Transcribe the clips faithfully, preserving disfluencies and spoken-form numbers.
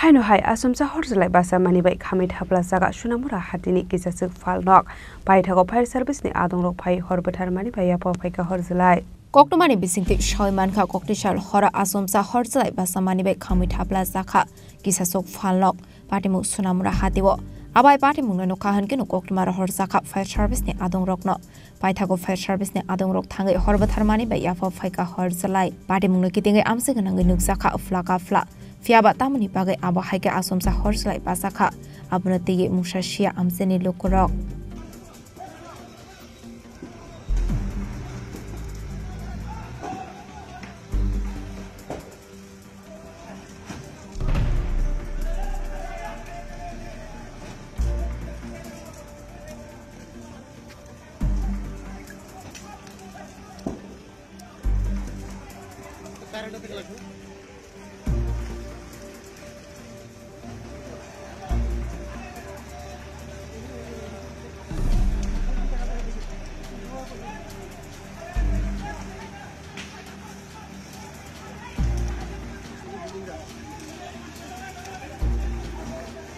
Haino hai asomsa horjelai basa mani bai khamwi thapla jaga Sunamura hatini kisaswk phalnok. Paithago fire service ni adongrok phai hor bwtharmani bai yapha phaikha horjelai. Koktwmani bisingtwi sawi mankha, koktisal hora asomsa horjelai basa mani bai khamwi thapla jakha kisaswk phalnok patimung Sunamura hatio. Abai patimungno nukha hwnkhe no koktwma rohor jakha fire service ni adongrokno. Paithago fire service ni adongrok thangwi hor bwtharmani bai yapha phaikha horjelai. Patimungno kitingwi amchai gwnangwi nukjakha phla ka phla. Phiyaba tamoni bagwi abo hai khe asomsa horjelai bachakha. Abono twiwi mungsa siya amchaini lukurok.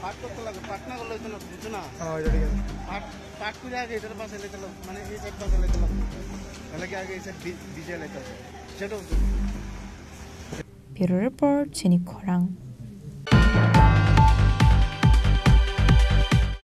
Part kotto lage, part na gorle to na, bujo na. Oh, jodi gel. Part, part kore age, itar bas ele to, mane ei side bas ele to. Lage age ei side bi-, bije ele to. Seto. Bureau Report, Chini Khorang.